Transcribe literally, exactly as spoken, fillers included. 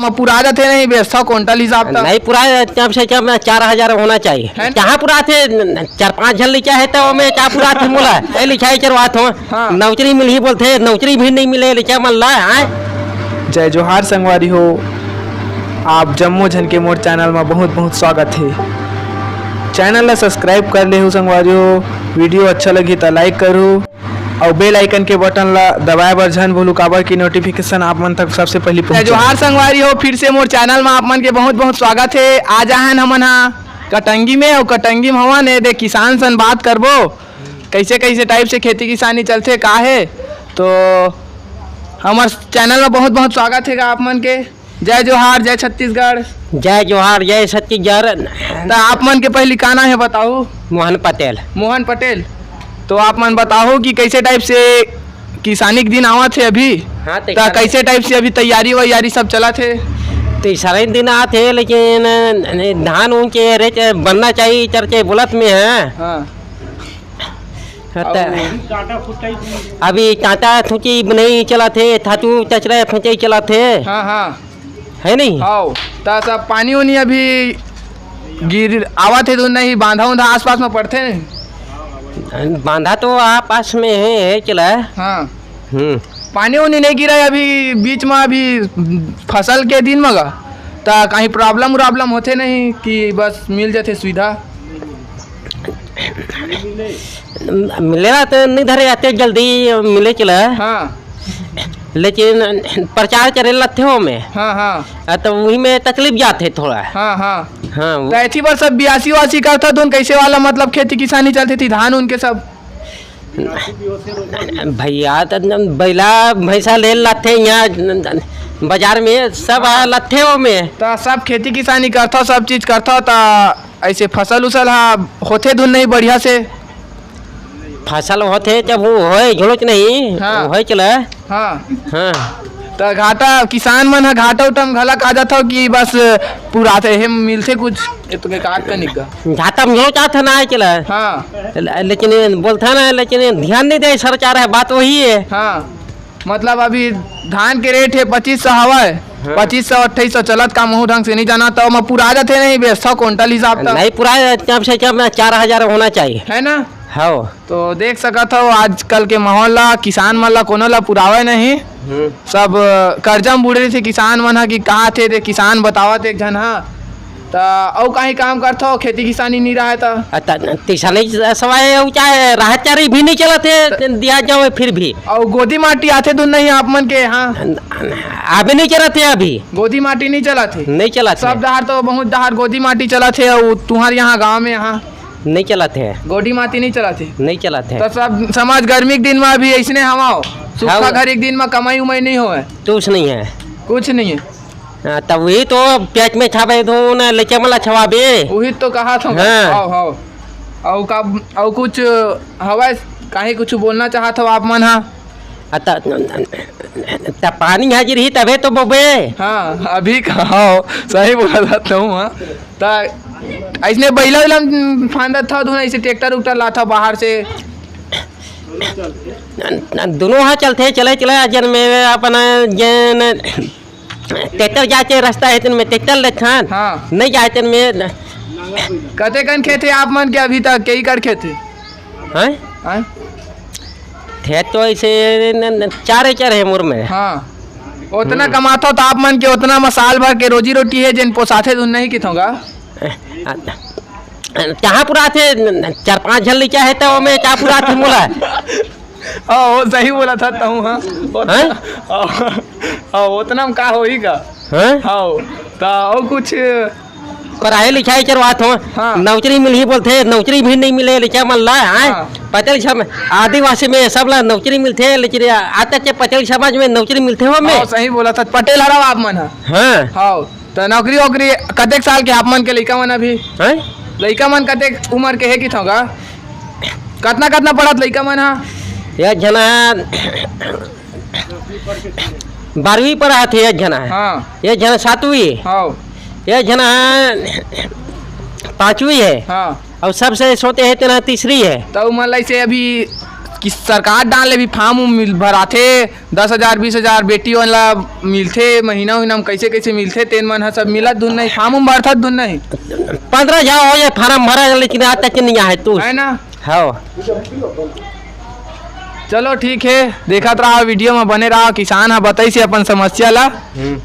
म पुरा जाथे नहीं, बेचथव कुंटल हिसाब त। नहीं पुरा, कम से कम चार हजार होना चाहिए। है ना? कहाँ पुराथे? चार पाँच झन लिखा है त ओमे का पुराथे मोला? ए लिखाई करवात हो। हाँ। नौकरी मिलही बोलथे, नौकरी भी नहीं मिले लिखा मन ला, हाँ? जय जोहार संगवारी हो, आप जम्मो झन के मोर चैनल म बहुत बहुत स्वागत हे। चैनल ला सब्सक्राइब कर लेहू संगवारी हो, वीडियो अच्छा लगही त लाइक करहू। अउ बेल आइकन के बटन ला दबाए बर झन भूलू, काबर कि नोटिफिकेशन आप मन तक सबसे पहिली पहुंचे। जोहार संगवारी हो, फिर से मोर चैनल में आप मन के बहुत बहुत स्वागत हे। आज आहन हमन हा कटंगी में, अउ कटंगी में हवन ए दे किसान सन बात करबो, कैसे कैसे टाइप से खेती किसानी चलथे का हे। तो हमर चैनल में बहुत बहुत स्वागत हे आप मन के। जय जोहार, जय छत्तीसगढ़। जय जोहार, जय छत्तीसगढ़। त आप मन के पहली का नाम हे बताहू? मोहन पटेल। मोहन पटेल। तो आप मन बताहू कि कैसे टाइप से किसानी के दिन आवत हे अभी? हाँ, त कैसे टाइप से अभी तैयारी वैयारी सब चलत हे? त किसानी दिन आत हे, लेकिन धान उन के रेट बनना चाहिए, चर्चे बोलत में है। हाँ। त अभी टाटा थुची नहीं चलत हे, थातू चचरा फुचई चलत हे। हाँ, हाँ। है नहीं? हाँ, त सब पानी उनी अभी गिर आवत हे तो नहीं, बांधा उंधा आसपास में पड़थे नहीं? बांधा तो आसपास में है, है चला। हाँ। हम्म। पानी उनी नहीं गिरा है अभी बीच में, अभी फसल के दिन में गा, त कहीं प्रॉब्लम उराब्लम होथे नहीं कि बस मिल जाथे सुविधा? मिलेला तो नहीं धरे आते, जल्दी मिले चला। हाँ। लेकिन प्रचार करे लगथे ओमे। हाँ, हाँ। आ, तो वही में तकलीफ जाथे थोड़ा। हाँ, हाँ। हाँ, वो तो एथी बर सब बियासी वासी करथा धुन कैसे वाला, मतलब खेती किसानी चलथे थी, धान उनके सब? भैया, त बैला भैंसा ले लाथे यहाँ बाजार में, सब आ लाथे ओमे। त सब खेती किसानी करथा, सब चीज करथा, त ऐसे फसल उसल हा होथे धुन नहीं बढ़िया से? फसल होथे जब वो होए झोलच नहीं, हाँ। होए चला। हाँ। हाँ। त घाटा, किसान मन ह घाटा उटा म घला खा जाथव कि बस पुराथे, हे मिलथे कुछ, ए तुमके काट का निका? घाटा म झोलच आथे ना, आए चला। हाँ। ल-, लेकिन ये बोलथे ना, लेकिन ये ध्यान नहीं दे सरकार है, बात वही है। हाँ। मतलब अभी धान के रेट है पच्चीस सौ हवय, हाँ। पच्चीस सौ, अट्ठाईस सौ चलत का, महू ढंग से नहीं जाना, त ओमा पुरा जाथे नहीं, बेचथव कुंटल हिसाब त। नहीं पुरा, कम से कम चार हजार होना चाहिए। है ना? हाँ। तो देख सकत हव आजकल के माहौल ला, किसान मन ला कोनो ला पुरावे नहीं। हम्म। सब, अ, कर्जा म बूड़े रहिथे किसान मन ह कि कहा थे, दे किसान बतावत एक झन ह। त अउ काहीं काम करथव, खेती किसानी नी रहय त? अ, त, किसानी सवाय अउ चाहे राहत चारी भी नहीं चलत हे, त दिया जावे फिर भी। अउ गोदी माटी आथे धुन नहीं आप मन के यहाँ? अभी नहीं चलत हे अभी। गोदी माटी नहीं चलत हे? नहीं चलत हे। सब डहार तो बहुत डहार गोदी माटी चलत हे, अउ तुहर यहाँ गाँव में यहाँ? नहीं चलत हे। गोदी माटी नहीं चलत हे? नहीं चलत हे। त सब समाज गर्मी के दिन में अभी ऐसने हवा हो, सुखा हाँ। घर एक दिन में कमाई उमाई नहीं होवे। कुछ नहीं है। कुछ नहीं है। हाँ, तब वही तो प्याज में छापे धुन, लेके मला छवाबे। वही तो कहा था। हाँ। हाव, हाव। अउ का, अउ कुछ हवय, काहे कुछ बोलना चाहत हो आप मन हा? आ, त, त पानी हाजिर ही तबे तो बोबे। हाँ, अभी कहा हो, सही बोला था तुम, हाँ। त ऐसने बैला उला फांदत था, धुन ऐसे ट्रैक्टर उक्टर लाथा बाहर से। दोनों हा चलथे, चले, चले, अजन में अपन जेन ट्रैक्टर जाए के रास्ता हे, तेन में ट्रैक्टर लेथन। हाँ। नहीं जाए, तेन में। कतेकन खेत हे आप मन के अभी तक? कई कर खेत हे? हैं? हैं? खेत तो ऐसे न, न, चार एकड़ हे मोर में। हाँ। उतना हम्म। कमाथो तो आप मन के उतना में साल भर के रोजी रोटी हे, जेन पोसाथे धुन नहीं किथों गा? कहाँ पुराथे? चार पाँच झन लइका हे, तो ओमे का पुराथे मोला? हाँ, सही बोला था तहूँ, हाँ। हैं? हाँ, हाँ, ओतना में का होही का? हैं? हाँ, त अउ कुछ पढ़ाई लिखाई करवात हो, हाँ। नौकरी मिलही बोलथे, नौकरी भी नहीं मिले लइका मन ला, हैं? हाँ। पटेल सम-, आदिवासी में सब ला नौकरी मिलथे, लेकिन आज तक के पटेल समाज में नौकरी मिलथे हो में? हाँ, सही बोला था, पटेल हरव आप मन ह। हाँ। हाँ, त नौकरी वोकरी कतेक साल के आप मन के लइका मन अभी? हैं? लइका मन कतेक उम्र के हे किथों गा? कतना, कतना पढ़त लइका मन ह? एक झन ह बारहवीं पढ़त हे, एक झन ह। हाँ। एक झन ह सातवीं। हाँ। एक झन ह पाँचवीं हे। हाँ। अउ सबसे छोटे हे, तेन ह तीसरी हे। त उमन ला ऐसे अभी कि सरकार डांड़ ले भी form उम मिल भराथे, दस हजार, बीस हजार बेटी मन ला मिलथे, महीना उहीना म कइसे कइसे मिलथे, तेन मन ह सब मिलत धुन नहीं, form उम भरथत धुन नहीं। पंद्रह हजार हो जाए form भरा, लेकिन आज तक नहीं आए तू। है ना? हाँ। चलो ठीक है, देखत रहा, video में बने रहा, किसान ह बताइस हे अपन समस्या ला। हम्म।